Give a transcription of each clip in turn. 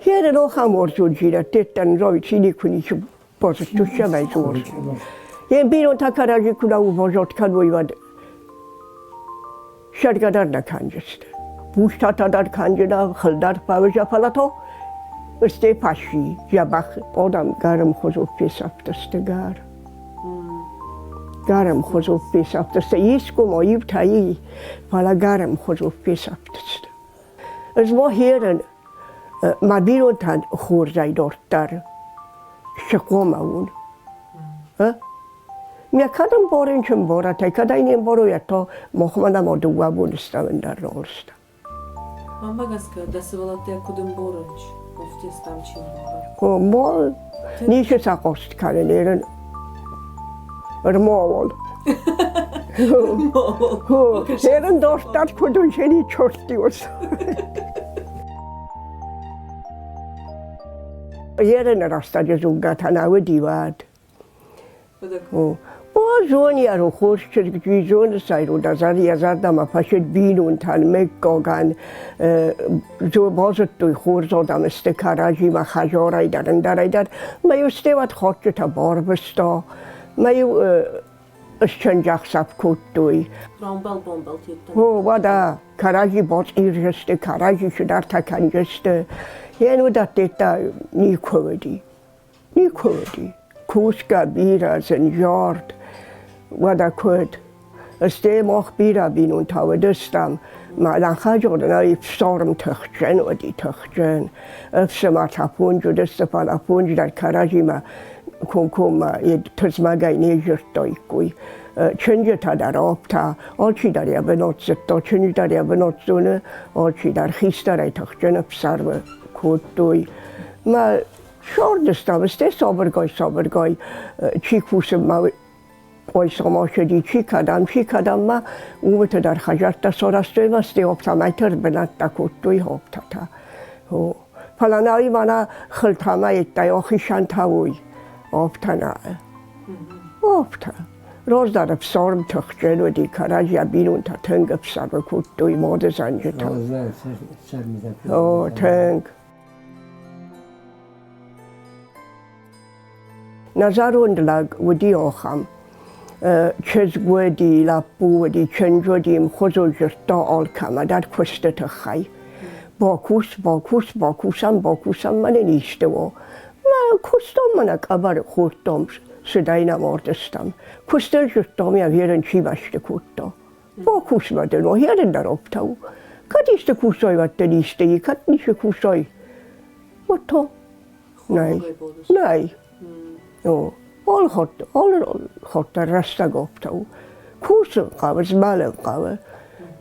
Here rohamorzudzira tettan roicini kunichu pozittusha vai zuor. Yen bino takaraji kuna uvozot kanuivad შადგადარ და ქანჯესტ. ბუშთათადარ ქანჯდა ხლდარ პავჟაფალათო სტეფაში ჯაბახ ოდამ გარამ ხოზო ფესაფტასტ გარ. გარამ ხოზო ფესაფტასტ ისკომო ივთაი ფალა გარამ ხოზო ფესაფტასტ. Ez ma heren ma birontan xorzai dortar. Shqomaun. Ha? Mia kadam borin chim bora te kadain boro ya to mohmana mo duwa bun stavendar rolsta. Мама гаска дасывалате кудым боронч. Офтестам чин боро. Ko mo nishe sa kost karen eren rmовол. Хо, ерен дортар кудун шени чортиос. Ерен растаje зугатана ვდივად. ო ზონია რო ხორშ ჯიზონ საირო და ზარია ზარდა ფაშეთ ბინუნთან მეკოგან ზო ბოზტუ ხურზო და მესტე ქარაჟი მა ხაჟორაი და რენდარაი და მე უსტევათ ხორჩთა ბორბსტო მე შენჯახსაფ ქუტუი რომბელ ბომბელ თიტა. ო ვადა ქარაჟი ბოწირჟესტე ქარაჟი შდართა ქანჯესტე ენ უდა ტეტა ნიქვედი ნიქვედი კუსკა ბირაზენ ჟორდ ვადა ქვედ სტე მოხ ბირა ბინუნ თავედესტამ მა ლანხაჯორ ნაი ფსორმ თხჯენ ოდი თხჯენ ფსმა თაფუნჯუ დესტაფალა ფუნჯ და ქარაჟიმა ქუნქუმა ედ თზმაგაი ნეჟერტოიკუი ჩენჯეთა და როფთა ოჩიდარია ბენოცტო ჩენჯდარია ბენოცუნე ოჩიდარ ხისტარაი თხჯენ ფსარვ ქუტუი მა შორდესტამ სტე სობრგოი სობრგოი ჩიქუსმა ოისომოშედი ჩიქადამ ჩიქადამ უმეთდარ ხაჟარტა სორასტემა სტე ოფთა მაითერ ბენატა ქუტუი ჰოფთათა ჰო ფალანაი მანა ხლთამა ეტა ოხიშანთავუი ოფთანა ოფთა როზდარა ფსორმ თხჯენოდი ქარაჟია ბინუნთა თენგ ფსარვ ქუტუი მოდეზანჯეთა ო თენგ ნაზარონდ ლაგ უდი ოხამ ჩეზგვედი ლაპუდი ჩენჯოდი მხოზოჟრტო ოლქამა და ქვესტეთხაი ბოქუს ბოქუს ბოქუსამ ბოქუსამ მანე ნიშტევო მა ქუსტომანა კაბარ ხურტომს სედაინა მორდესტამ ქუსტელჟრტომია ვერენ ჩიბაშტე ქუტო ბოქუს მადენო ჰერენ და როფთაუ კატიშტე ქუსოი ვატე ნიშტე იკატ ნიშე ქუსოი მოთო ნაი ნაი ო ოლ ხოთ ოლ ხოთ რასტა გოფთაუ ქუს ყავ ზმალე ყავ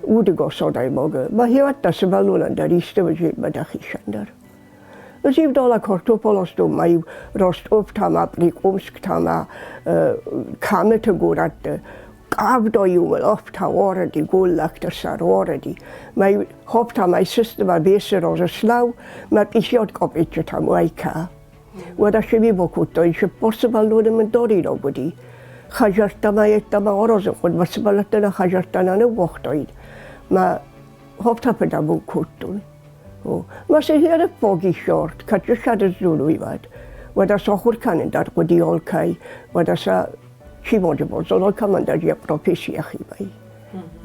უდგო სოდაი მოგ მა ჰევატა სბალულან და რისტევ ჟი მადახიშანდარ ზივდოლა ქორთოფოლოსტო მაი როსტოფთამა პრიკუმსკთამა ქამეთგურატ ყავდო იუმელ ოფთა ორდი გულაქთა სარ ორდი მაი ჰოფთა მაი სისტემა ბესეროზ სლავ მა პიშიოთ კოპიჩთა მოაიქა ვადაშები ბოქუტო იშ პოსიბალურე მდორირო გუდი ხაჟარტამა ეტამა ოროზე ყოდ მასბალატენა ხაჟარტანანე ბოხტოიდ მა ჰოფთაფედა ბუქუტუნ ო მასე ჰერე პოგი შორტ კაჭუშად ზულუივად ვადა სოხურქანენ დარყუდი ოლქაი ვადასა ჩიმოჯბო ზოლოლქამანდა ჟია პროფესია ხიბაი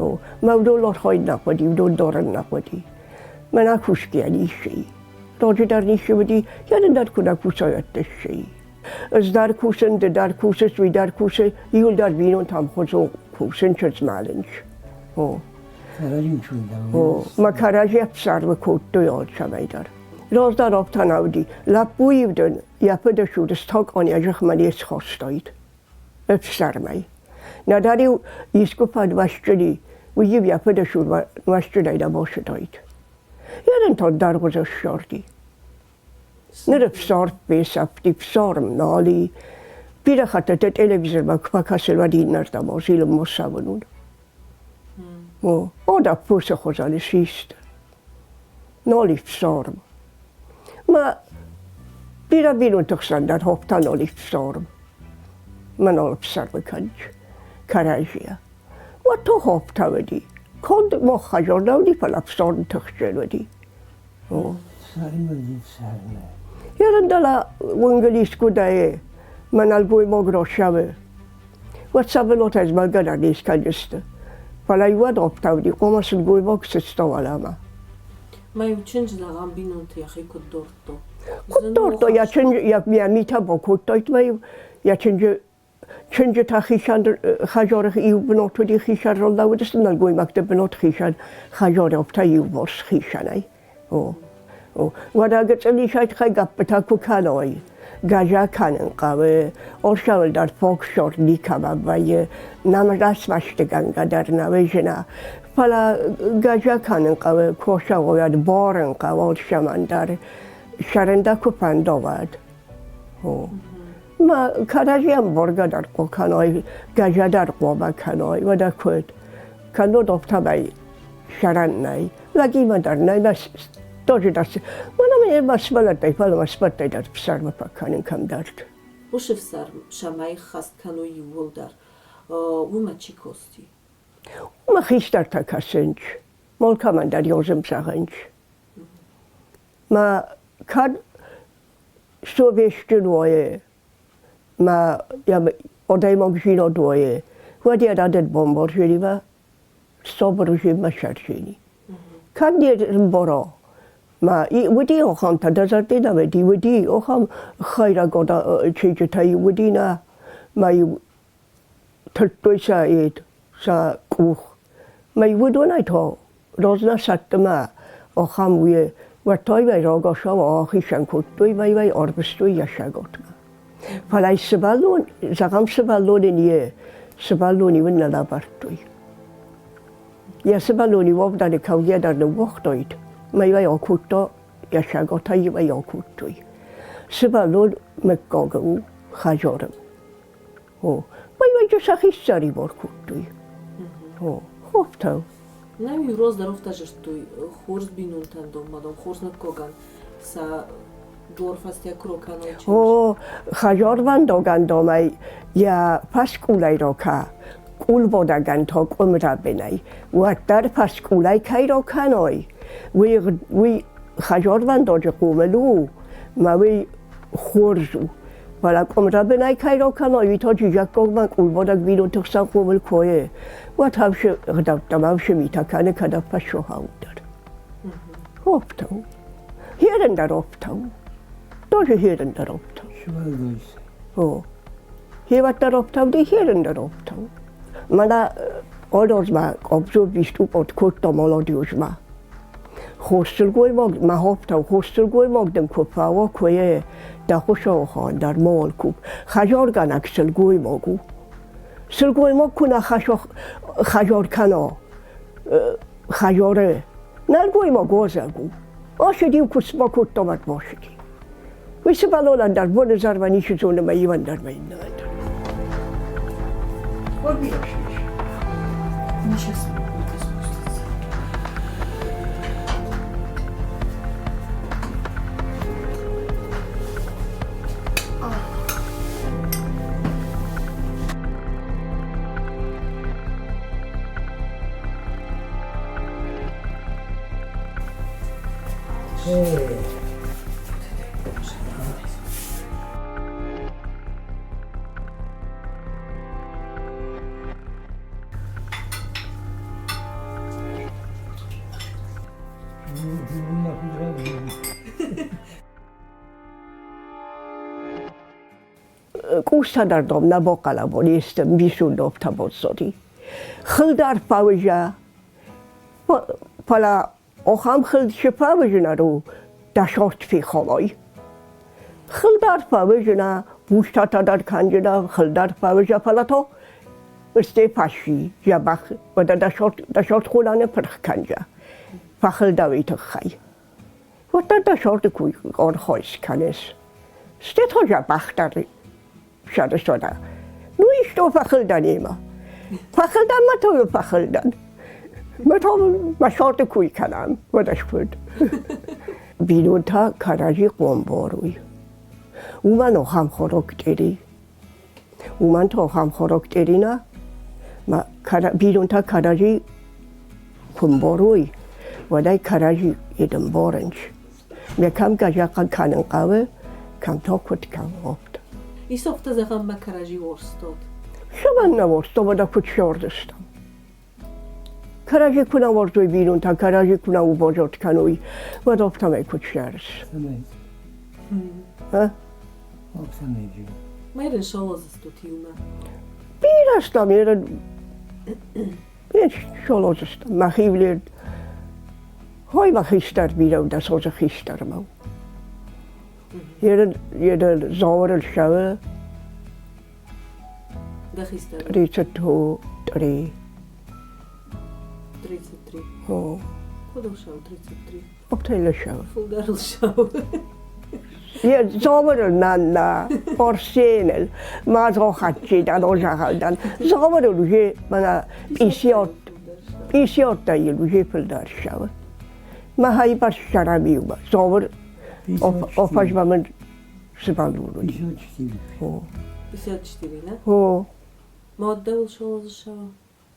ო მავდოლო ხოინა ყოდი ვდონდორან ნაყოდი მან აქუშკიანი ში როჯიდარ ნიშევდი იანენ დარქუნა ქუსოიატეში ზდარქუსენ ｄ დარქუსეს ვიდარქუსე იულდარ ბინონ თამ ხოზო ქუსენ ჩეცმალენჩ ო ქარაჟი ჩუნდა ო მაქარაჟი აფსარვ ქუტუიო ჩამაიდარ როზდა როფთანავდი ლაპუივდენ იაფედაშუდ სტოკონი აჟხმანი ეს ხოსტოიდ აფსარმაი ნადარი ისკუფად ვაშჭრი უიივ იაფედაშუდ ვაშჭრაი და ბოშდოიდ იარენ თო დარღოზო შორდი ნერე ფსორ პესაფტი ფსორ ნოლი პირახატა ტელევიზორმა ქვაქასელვა დინარდა მოზილ მოსავნუნ ო ოდა ფუსე ხოზალი შისტ ნოლი ფსორ მა პირაბინუ თხსანდარ ჰოფთა ნოლი ფსორ მა ნოლ ფსარ ვიქანჩ ქარაჟია ვათო ჰოფთავედი კონდ მოხაჟორდავდი ფალა ფსორ თხჯელვედი ო. Ерындала унгелискудаe ma nӕлгоймаг росавы. Уӕд сывӕллотӕ змӕлгӕ дӕр не скӕндзысты. Фӕлӕ иуӕд ӕфтауди, хъуамӕ сылгоймаг сыста уӕлӕмӕ. Ма иу чындз зӕгъӕм бинонты йӕхи куыд дордто? Куыд дордто, йӕ чындз йӕ митӕ бакодтаид ма йӕ чындзы Чынджытӕ хицӕн хӕдзары иу бынат уыди хицӕн ралӕууыдысты нӕлгоймӕгты бынат хицӕн хӕдзарӕвтӕ иуварс хицӕнӕй. О, о. Уӕдӕ гыццыл исӕй тыххӕй гӕппытӕ куы кӕной, гӕза кӕнын хъӕуы, Орсауыл дӕр фоксор никӕмӕ вӕййы, нӕм расмӕстыгӕнгӕ дӕр нӕ уыйзына. Фӕлӕ гӕза кӕнын хъӕуы, косӕгъуыйад барын хъӕуы алцӕмӕн дӕр. Сӕрын дӕ куы фӕнда, уӕд. О. Ма кӕрӕдзи ӕмбаргӕ дӕр хъуа кӕной, гӕзӕ дӕр хъуамӕ кӕной, уӕдӕ куыд? Кӕннод афтӕмӕй сӕрӕн нӕй, лӕгимӕ дӕр нӕй, мӕ тоже дӕр мӕнӕ мын мӕ сывӕллӕттӕй, фӕлӕ мӕ сывӕллӕттӕй дӕр фсӕрмы фӕкӕнын кӕмдӕрты. Уыцы фсӕрм цӕмӕй ххӕст кӕной иууылдӕр, уымӕ чи кости? Уымӕ хистӕртӕ кӕсынц, алкӕмӕн дӕр йозым зӕгъынц. Мӕ кӕд совестджын уойы ма адӕймагдзинад уойы, уӕд йӕ рӕдыд бамбарзини соборужи ма сӕрзини. Кӕд не мбара, ма уыди ахӕмтӕ, дӕ зӕрди нӕ уыди, уыди ахӕм хӕйрӕг чызджытӕ уыди нӕ, ма-иу тылдтой сӕ сӕ къух. Ма уыдонӕй та размӕ сӕттымӕ ахӕм уе уӕдтай рагацау ахицӕн кодтой, вӕй арвыстой йӕ сӕгатмӕ. Фӕлӕ сывӕллон, зӕгъӕм, сывӕллонӕн йе сывӕллон-иу ын нӕ лӕвӕрдтой. Йӕ сывӕллон-иу авдӕны кӕугӕ дӕр ныууагътаид, мӕй акодта, йӕ сӕгатӕй-иу ӕй акодтой. Сывӕллон мыггаг у, хӕдзары у. О, байвӕйджы сӕхи ссӕрибар кодтой. О, афтӕ. Нӕ иу здоровтӕ зыдтой хорз бинонтӕн доммадон, хорз ныккогӕн сӕ дуар фӕстӕ куы рокӕной. О, хӕдзарвӕндагӕн домӕй йӕ фӕскъулӕй рока, къулбодӕгӕн та къуымрӕбынӕй. Уӕддӕр фӕскъулӕй кӕй рокӕной, уый, уый хӕдзарвӕндаджы хъомыл у, мӕ уый хорз у. Фӕлӕ къуымрӕбынӕй кӕй ракӕной, уый та джиджаккогмӕ къулбадӕг бинонты хсӕн хъомыл куы уӕд ӕвсы ӕгъдӕуттӕм ӕвсы митӕ кӕны кӕдӕм фӕсохау дӕр. Афтӕ у. Херын дӕр афтӕ у. Тоже херын дӕр афтӕ у. О. Хевӕд дӕр афтӕ уыди, херын дӕр афтӕ у. Мӕнӕ орозмӕ къобзо биступот кодта молодежмӕ. Хорз сылгоймаг, мӕ хоптау, хорз сылгоймаг дын куы фӕуа, куы йӕ дӕ хуыцаухан дӕр мол куп. Хӕзаргӕнӕг сылгоймаг у. Сылгоймаг куы нӕ хӕзар кӕна, хӕзары, нӕлгоймаг уазӕг у. Ацыди, куы бакодта, уӕд бацыди. Уый сывӕллонӕн дӕр боны зӕрмӕ ницы зоны мӕ иуӕн дӕр мӕ иннӕмӕн дӕр. Сейчас спустится. Къустӕдӕрдом нӕ бохъӕлӕбон исты мбисундоптӕ боццоти. Хылдар фӕуызӕ, фӕлӕ Охам хылд цы фӕвызынӕр у, дӕ сорт фехалой. Хылдар фӕвызына, бустӕтӕ дӕр кӕнджына, хылдар фӕвыза, фӕлӕ то сте фӕсси дзӕбӕх, уӕдӕ дӕ сорт, дӕ сорт хъуланы пырх кӕнджа. Фӕхылдӕуи тыххӕй. Уӕддӕр дӕ сорты куй орхойс кӕныс. Сте то дзӕбӕхдӕр сӕрысона. Ну и что фӕхылдӕн имӕ? Фӕхылдӕн ма то фӕхылдӕн. Ма то ма сорты куй кӕнӕм, уӕдӕ скуыд. Бинонтӕ кӕрӕдзи хъомборуй. Уымӕн охам хорок тъери. Уымӕн то охам хорок тъерина, ма бинонтӕ кӕрӕдзи куы мборуй, уӕд ӕй кӕрӕдзи едӕмборынч. Ме кӕм газакъа кӕнын хъӕуы, кӕм та куыд кӕм опт. Исофта зӕгъӕм мӕ кӕрӕдзи уорстот. Цӕмӕн нӕ уорстом ӕмӕ куыд сӕрдыстӕм? Кӕрӕдзи куы нӕ уарзой бинонтӕ, кӕрӕдзи куы нӕ убозот кӕной, уӕд афтӕмӕй куыд сӕрыс? Мэрин шолозыстут иумӕ? Бирӕ стӕм, ерын шолозыстӕм. Мӕхи влед Хой мӕ хистӕр бирӕ у, дӕ созы хистӕрмӕ у. Ерын ерын зауырыл шӕуы. Дӕ хистӕр? 33. 33. О. Куыд у шӕу 33? Оптелы шӕуы. Фылдӕрыл шӕуы. Зауырыл нанна, Орсеныл, ма зохатчидан, ожахалдан. Зауырыл уже мана 50 yıl уже фылдӕр шӕуы. Ма хайбар шарамиума. Зауыр офажмамын сыбалур. 54. О. 54, не? О. Ма отдавал шола за шава?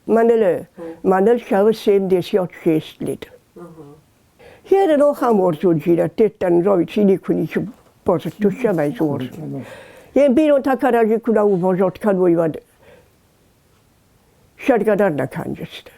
Манеле, манел шава 76 лет. Here nog орзуджира теттан зовичини куничу позитуша майзур. Ен биро такаражи куна убожот кануйвад. Шаргадар канжест.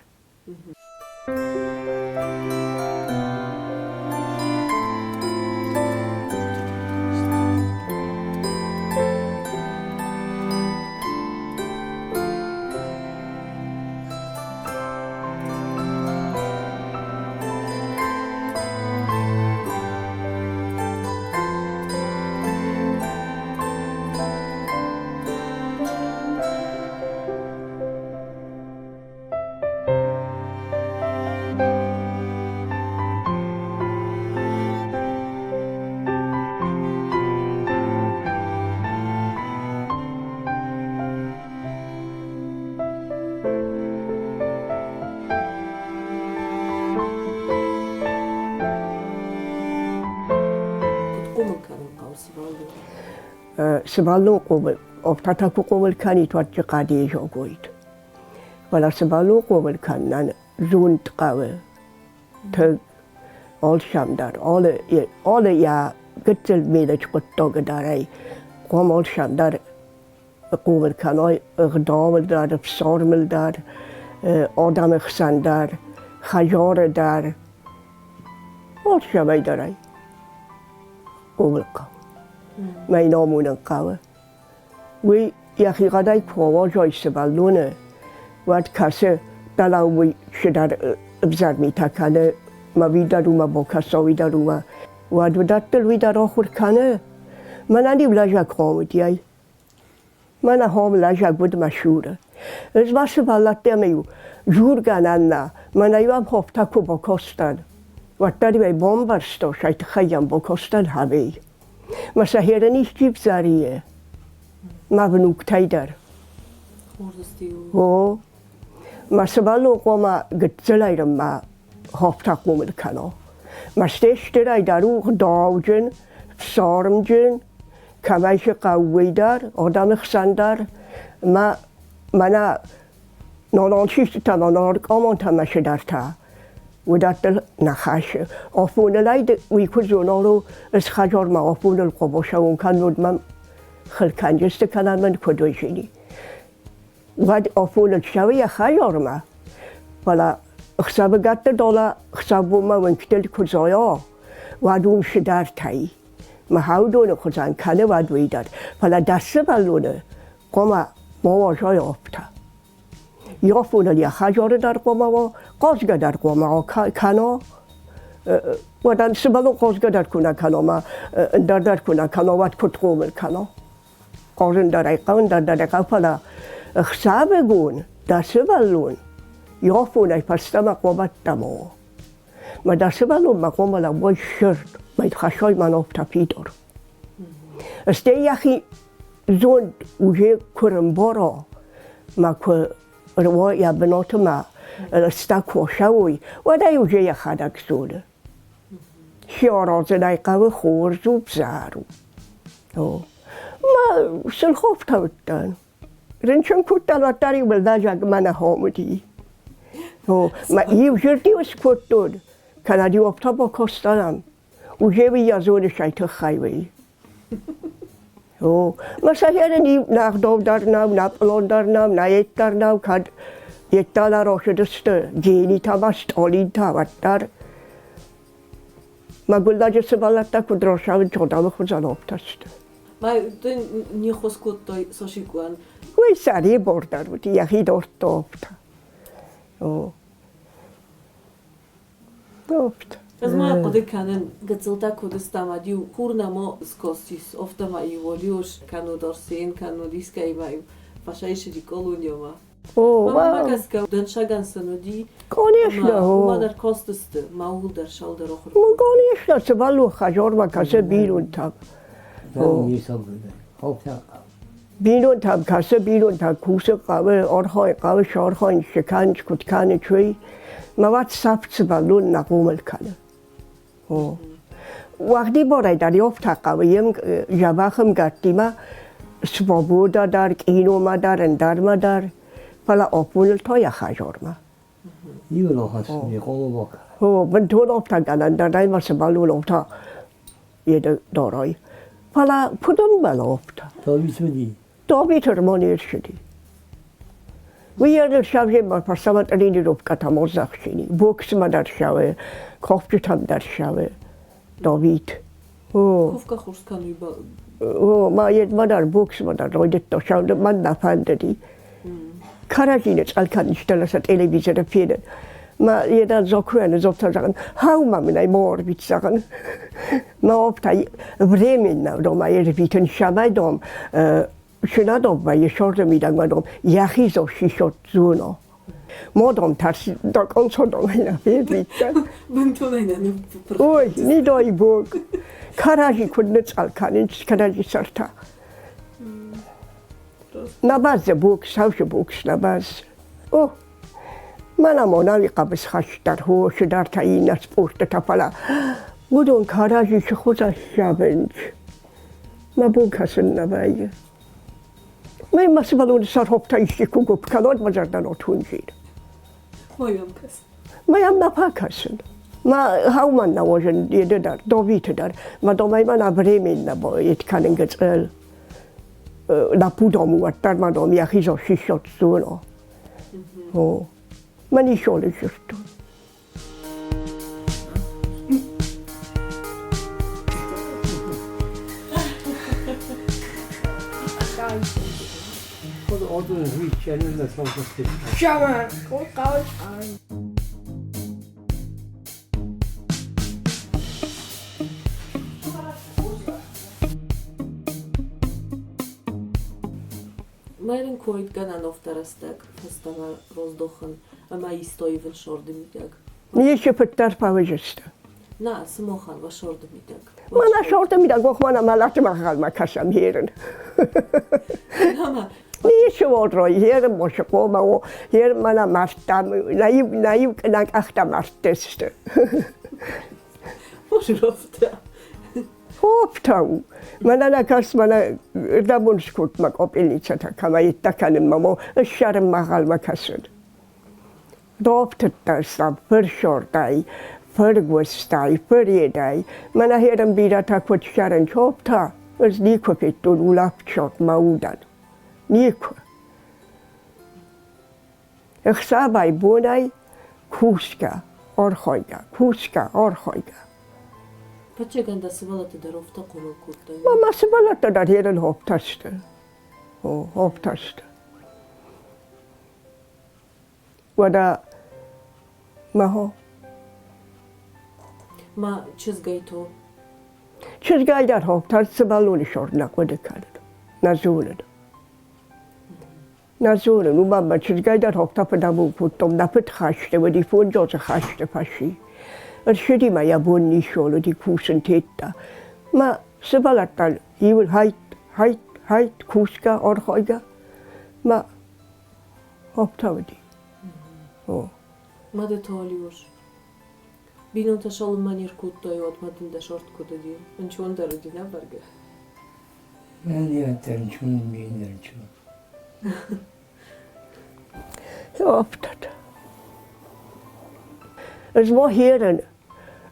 Куыд хъомыл кӕнын хъӕуы сывӕллоны? Сывӕллон хъомыл, офтӕ куы хъомыл кӕнит, уӕд хъӕдейы зогоид. Фӕлӕ сывӕллон хъомыл кӕнынӕн зонд хъӕуы. Тынг алцӕм дӕр, алы, алы йӕ гыццыл мелыч хъуыддаг дӕр ӕй хъуамӕ алцӕм дӕр хъомыл кӕной ӕгъдауыл дӕр, ӕфсармыл дӕр, адӕмы хсӕн дӕр, хӕдзары дӕр. Алцӕмӕй дӕр ӕй хъомыл хъӕуы. Мӕн амонын хъӕуы. Уый йӕхигъӕдӕй куы ауазай сывӕллоны, уӕд кӕсы, дӕлӕ уый цыдӕр ӕвзӕр митӕ кӕны, мӕ уый дӕр уымӕ бакӕса, уый дӕр уымӕ. Уӕд уыдӕттыл уый дӕр ахуыр кӕны. Мӕнӕн иу лӕзӕг хъуамӕ ай. Мӕнӕ хом лӕзӕг уыд мӕ цуры. Ӕз ма сывӕллӕттӕм-иу дзургӕнӕн нӕ, мӕнӕ-иу ӕм хофтӕ куы бакастӕн, уӕддӕр-иу ӕй бамбӕрстон, сӕ тыххӕй йӕм бакастӕн хӕбей. Мӕ сӕхерӕн исчи взарие, мӕ внуктӕй дӕр. О, мӕ сывӕллон хъуамӕ гыццылӕй мӕ хофтӕ хъомыл кӕна. Мӕ стӕй стырӕй дӕр у гъдауджын, фсармджын, кӕмӕй цы хъӕуы, уый дӕр, адӕмы хсӕн дӕр. Мӕ мӕнӕ нонончистытӕ, ноноркъомонтӕ мӕ цыдӕртӕ, уыдӕттыл ныхасы. Афоныл ӕй уый куы зонон, ӕз хӕдзармӕ афоныл хъуамӕ цӕуын кӕннод мӕм хылкӕнджысты кӕнӕ мын куыд уыйзини. Уӕд афоныл цӕуы йӕ хӕдзармӕ, фӕлӕ ӕхсӕвыгӕтты дола ӕхсӕвбонмӕ уынгтыл куы зайа, уӕд уым цыдӕртӕ и. Мӕ хаудоны хуызӕн кӕны уӕд уый дӕр, фӕлӕ дӕ сывӕллоны хъуамӕ ма уарзай афтӕ. Йафоныл йӕ хӕдзары дӕр хъуамӕ уа, хъазгӕ дӕр хъуамӕ кӕна. Уӕдӕ сывӕллон хъазгӕ дӕр куы нӕ кӕна ӕмӕ ӕндӕр дӕр куы нӕ кӕна, уӕд куыд хъомыл кӕна? Хъазын дӕр ӕй хъӕуы, ӕндӕр дӕр ӕй хъӕуы, фӕлӕ ӕхсӕвыгон дӕ сывӕллон йафонӕй фӕстӕмӕ хъуамӕ ӕддӕмӕ уа. Мӕ дӕ сывӕллонмӕ хъуамӕ лӕууой сырд, мӕ хӕссой мӕ ногтӕ фидар. Стӕй йӕхи зонд уже куы рымбара, мӕ куы руа йӕ бынаты мӕ рӕстӕг куы ацӕуой, уӕд ӕй уже йӕхӕдӕг зоны. Хи аразын ӕй хъӕуы хорз у, взӕр у. О. Мӕ сылхофтӕ уыдтӕн. Рынчын кодтан, уӕддӕр-иу мӕлдазӕг мӕнӕ хом уыди. О, мӕ иу зӕрдиу скодтон, кӕнӕ-иу афтӕ бакастӕн. Уже ви я зониш ай тыххӕй уый. О, ма сӕхӕрӕн иу нагъдов дӕр нӕу, нӕ пълон дӕр нӕу, нӕ ед дӕр нӕу, кӕд едтӕ рохсыдысты генитӕ ма стъолинтӕ, уӕддӕр. Мӕ гуыллӕджы сывӕллӕттӕ куыд росауын чодамы хуызӕн оптӕ сты. Ма дын не ххуыс кодтой Сосикуӕн? Уый сӕрибор дӕр уыди, йӕхи дордта оптӕ. О. Опт. Ӕз ма хъуыды кӕнын, гыццылтӕ куы уыдыстӕм, уӕд-иу хур нӕма скастис, афтӕ ма-иу Олиош кӕннод Арсен, кӕннод искӕимӕ-иу фӕсайсыди колониямӕ. О, Мӕнмӕ гӕсгӕ, дӕнцӕгӕн сын уыди, Конечно, ӕмӕ уымӕ дӕр кастысты, мӕ ууыл дӕр сӕлдӕр ахуыр. Ну, конечно, сывӕллон хӕзормӕ кӕсы бинонтӕм. Бинонтӕм кӕсы, бинонтӕ кусы хъӕуы, архайы хъӕуы, сархайын цы кӕны, куыд кӕны, уый. Мӕ уӕд сӕфт сывӕллон нӕ хъомыл кӕны. О. Уӕгъдибарӕй дӕр ёфтӕ хъӕуы йе дзӕбӕх ӕмгӕрттимӕ свобода дӕр, киномӕ дӕр, ӕндӕрмӕ дӕр, фӕлӕ оппоныл та йӕ хӕзормӕ. О, бынтон офтӕгӕнӕн дӕр ӕмӕ сывӕллон офтӕ еды дорой. Фӕлӕ куыд ӕмбӕлы офтӕ? Добиты рмон ӕрцыди. Уый ӕрсавземӕ фӕстӕмӕ тренировкӕтӕм озахсини, боксмӕ дӕр цӕуы, кофджытӕм дӕр цӕуы. Давид. О. Куфгӕ хорз кӕнуй ба. О, ма едмӕ дӕр боксмӕ дӕр райдыдта цӕуын, мӕн нӕ фӕндыди. Кӕрӕдзийы цъӕл кӕнын сӕ телевизоры фенын. Ма еда зокуӕны зофта зӕгъын, хау ма мын ӕй ма зӕгъын. Ма опта временно дома ӕрвитын сабай дом, сына вайы сорды мидӕгмӕ дом, йӕхи зо сисот зоно. Модом тарс до концо дом на фервиттен. Бынтон ӕй нӕ ныппырх. Ой, не дай бог. Кӕрӕдзи куыд ныцъӕл кӕнынц кӕрӕдзи сӕртӕ. На базы бокс, саусы бокс на баз. О, мӕнӕ Монали хъӕбысхӕст дӕр, хосы дӕр та иннӕ спортытӕ, фӕлӕ уыдон кӕрӕдзи цы хуызӕн ссавынц, мӕ бон кӕсын нӕ вӕййы. Мӕ мӕ сывӕллоны сӕрхоптӕ исчи куы гуыпп кӕнон, мӕ зӕрдӕ нотунджид. Ма йӕм кӕс. Ма йӕм нӕ фӕкӕсын. Ма хаумӕн нӕ уозын еды дӕр, Довиты дӕр. Ма домӕй ма на временно ет кӕнын гыцъыл. Лӕппу дом уӕддӕр ма дом йӕхи зо сиссот зоно. О, мӕ нишолы зырдтон. Мэрин койд гӕнӕн рӕстӕг фӕстӕмӕ раздохын ӕмӕ истоивын сорды мидӕг. Ницы фыддӕр фӕуыдзысты. На, сымахӕн уӕ сорды мидӕг. Мӕнӕ сорды мидӕг охмана мӕлӕты мӕгъӕлмӕ кӕсӕм ерын. Ницы уолрой, ерын мосыкъома о, ерын мӕнӕ мӕрдтӕм, наив, наив нӕ къӕхтӕ мӕрдты сты. Можровтӕ. Хоптау. Мӕнӕ нӕ кӕс, мӕнӕ рдӕбон скодтмӕ къопъилницӕтӕ кӕмӕ йедтӕ кӕнынмӕ мо ссарын мӕгъӕлмӕ кӕсын. Доптыдтӕ сӕ фырсордӕй, фыргуыстӕй, фыредӕй. Мӕнӕ херын бирӕтӕ куыд ссарын хопта, ӕз никуы федтон улӕфт мӕ удӕн. Никуы. Ӕхсӕвӕй бонӕй кусгӕ, архайгӕ, кусгӕ, архайгӕ. Фӕччегӕн дӕ сывӕллӕтты дӕр офтӕ хъомыл кодтай? Ма мӕ сывӕллӕттӕ дӕр ерын хоптӕ сты. О, хоптӕ сты. Уӕдӕ мӕ хо. Ма чызгӕй то? Чызгӕй дӕр хоптӕ сывӕллоны сор нӕ хъуыды кӕнын, нӕ зонын. Нӕ зонын, уымӕн мӕ чызгӕй дӕр хохтӕ фыдӕбон кодтон, нӕ фыд хӕсты уыди, фондзосы хӕсты фӕци. Ӕрцыди мӕ йӕ бон нисон уыди, кусын тедта. Мӕ сывӕллӕттӕн иуыл хӕйтт, хӕйтт, хӕйтт, кусгӕ, архайгӕ. Мӕ афтӕ уыди. О. Мады Толиуш, бинонтӕ цалынмӕ не ркодтой, уӕдмӕ дын дӕ сорт куыд уыди? Ӕнцондӕр уыди, нӕ бӕргӕ? Oftad. Ӕз ма херын.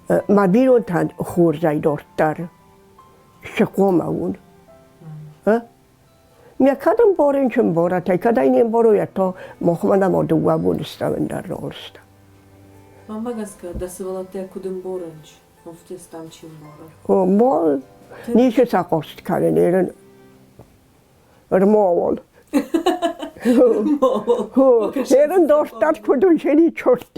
Мӕ бинонтӕн хорзӕй дарддӕр цы хъуамӕ уон? Мӕ кӕд ӕмбарын чи ӕмбаратӕй, кӕд ӕй не мбарой, то махмӕ нӕма дыууӕ боны стӕм ӕндӕр раласта. Мамӕ гӕсгӕ дӕ сывӕллӕттӕ куыд ӕмбарынц? Офтестам чи ӕмбары? Мол, ницы сӕ хъаст кӕнын, ерын ӕрмауал. Ерын дарддӕр куыд уыдзӕни, чорт.